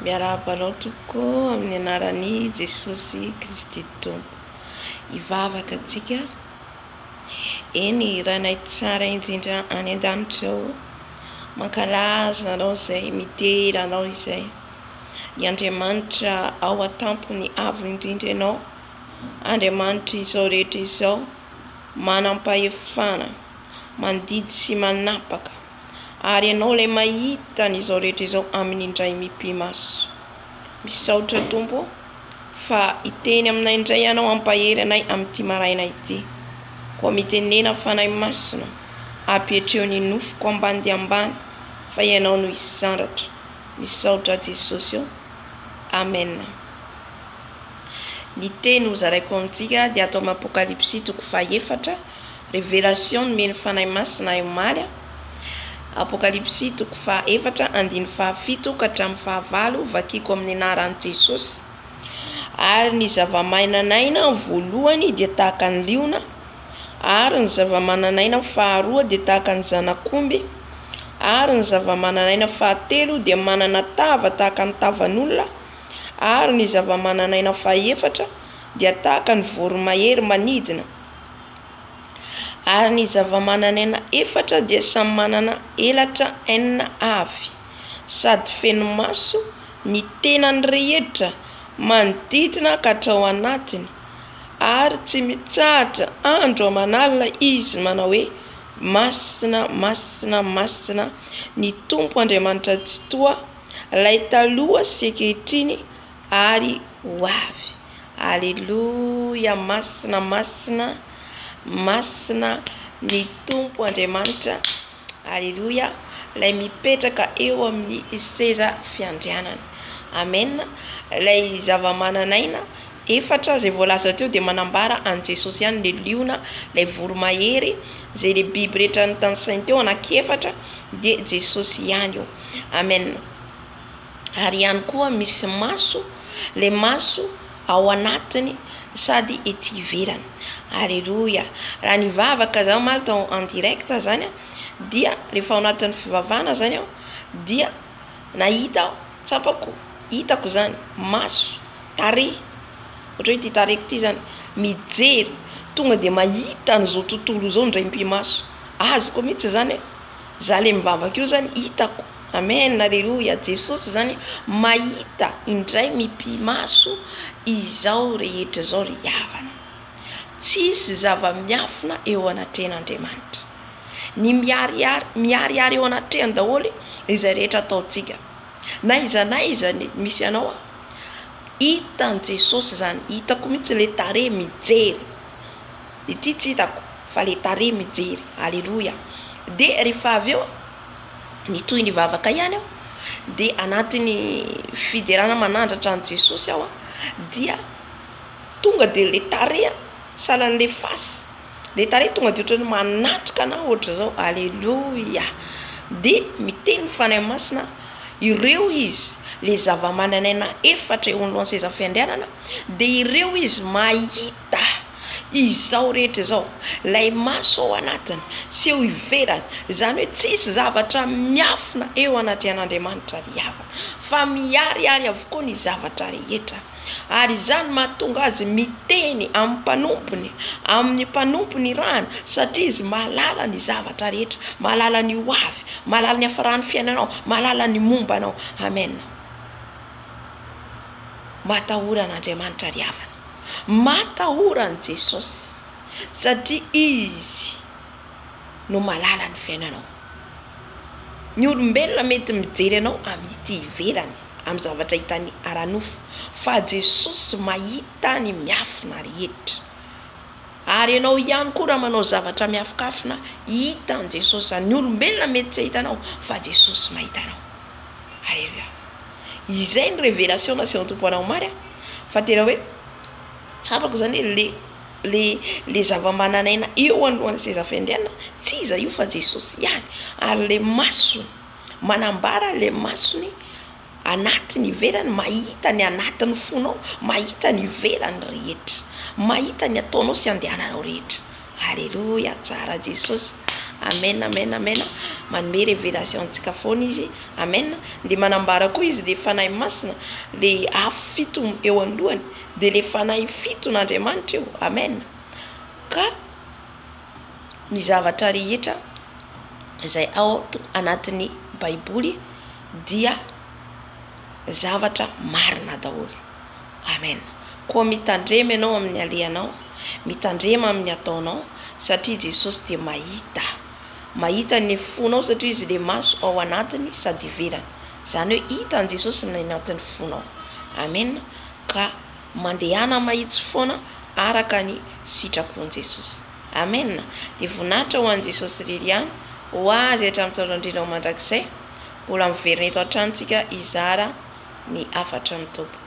Miarahaba anao tompoko amin'ny anaran'i Jesosy Kristy Tompo. Hivavaka antsika. Eny Rainay tsara indrindra any an-danitra ô, mankalaza anao izay, midera anao izay. Ny Andriamanitra ao an-tampony avo indrindra ianao, Andriamanitra izao rehetra izao, manam-pahefana, mandidy sy manapaka. Ary Ianao ilay mahita an'izao rehetra izao amin'ny indray mipi-maso. Misaotra Tompo ô, fa hiteny aminay indray Ianao hampahery anay amin'ity maraina ity. Koa mitenena Fanahy Masina, apetreo ny nofoko ambany dia ambany fa Ianao no hisandratra. Misaotra Jesosy ô. Amen. Ny teny hozaraiko amintsika dia ato amin'ny Apokalypsy toko fahefatra. Révélation nomen'ny Fanahy Masina ahy omaly, Apokalypsy toko faha efatra andininy faha fito ka hatramin'ny faha valo, vakiko amin'ny anaran'i Jesosy. Ary ny zava-manan'aina voalohany dia tahaka ny liona, ary ny zava-manan'aina faharoa dia tahaka ny zanak'omby, ary ny zava-manan'aina fahatelo dia manana tava tahaka ny tavan'olona, ary ny zava-manan'aina fahefatra dia tahaka ny voromahery manidina. Ary ny zavamananaina efatra dia samy manana elatra enina avy, sady feno maso ny tenany rehetra manodidina ka hatrao anatiny, ary tsy mitsahatra andro aman'alina izy manao hoe, Masina, masina, masina ny Tompo Andriamanitra Tsitoha, Ilay taloha sy ankehitriny ary ho avy. Aleloia masina masina masina ny Tompo Andriamanitra Aleloia ilay mipetraka eo amin'ny seza fiandrianana Amen ilay zava-manan'aina efatra izay voalaza teo dia manambara an'i Jesosy ihany ilay liona ilay voromahery izay ilay biby rehetra notanisainy teo anankiefatra dia Jesosy ihany io Amen. Ary ihany koa misy maso, le maso ao anatiny sady ety ivelany. Aleloia. Raha nivavaka za omaly tao en direct zany dia rehefa ao anatin'ny fivavahana zany aho dia nahita aho, tsapako, hitako zany maso, tarehy, ohatra hoe ity tarehiko ity zany, mijery, tonga de mahita an'izao tontolo izao indray mipi-maso, azoko mihitsy zany hoe za le mivavaka io zany hitako. Amen aleloia Jesosy zany mahita indray mipi-maso izao rehetra izao ry havana. Tsisy zava-miafina eo anatrehan'Andriamanitra. Ny miharihary miharihary eo anatrehany daholo izay rehetra ataontsika. Na aiza na aiza ny misy anao, hitan'i Jesosy zany, hitako mihitsy le tarehy mijery. Ity tsy hitako fa le tarehy mijery. Aleloia. Dia rehefa avy eo nitohy nivavaka ihany aho, dia anatin'ny fiderana manandratra an'i Jesosy aho dia tonga dia le tarehy sahalan'le face, le tarehy tonga dia ohatran'ny manatrika anah ohatr'izao, aleloia, dia miteny ny Fanahy Masina, ireo izy le zava-manan'aina efatra eo anoloan'ny seza fiandrianana, dia ireo izy mahita. Izao rehetra izao, ilay maso ao anatiny sy eo ivelany, izany hoe tsisy zavatra miafina eo anatrehan'Andriamanitra ry havana, fa miharihary avokoa ny zavatra rehetra. Ary izany mahatonga azy miteny amin'ny mpanompony, amin'ny mpanompony irahany, satria izy mahalala ny zavatra rehetra, mahalala ny ho avy, mahalala ny hafaran'ny fiainanao, mahalala ny momba anao. Amen. Matahora an'Andriamanitra ry havana. Matahora an'i Jesosy satria Izy no mahalala ny fiainanao. Ny olombelona mety mijery anao amin'ny ety ivelany, amin'ny zavatra hitany ara-nofo, fa Jesosy mahita ny miafina rehetra. Ary ianao ihany koa raha manao zavatra miafinkafina, hitan'i Jesosy izany. Ny olombelona mety tsy hahita anao, fa Jesosy mahita anao. Aleloia. Izay ny révélation nasehon'ny Tompo anah omaly a, fa tena hoe tsapako zany hoe le le le zava-manan'aina eo anoloan'ny seza fiandrianana tsy iza io fa Jesosy ihany, ary le masony manambara le masony anatiny ivelany mahita ny anatin'ny fonao, mahita ny ivelany rehetra, mahita ny ataonao sy andehananao rehetra. Aleloia, tsara Jesosy. Amen amen amen manome révélation antsika foana izy amen de manambara koa izy le fanahy masina le afo fito eo alohany de le fanahy fiton'Andriamanitra io amen ka ny zavatra rehetra izay ao anatin'ny baiboly dia zavatra marina daholo amen koa mitandrema ianao amin'ny alehanao mitandrema amin'ny ataonao satria Jesosy dia mahita mahita ny fonao satria izy le maso ao anatiny sady ivelany izany hoe hitan'i Jesosy ny anatin'ny fonao amen ka mandehana mahitsy foana araka ny sitrapon'i Jesosy amen dia voninahitra ho an'i Jesosy irery ihany ho azy hatramin'ny taona indrindra ho mandrakizay mbola miverina eto an-tranontsika hizara ny hafatra ny Tompo.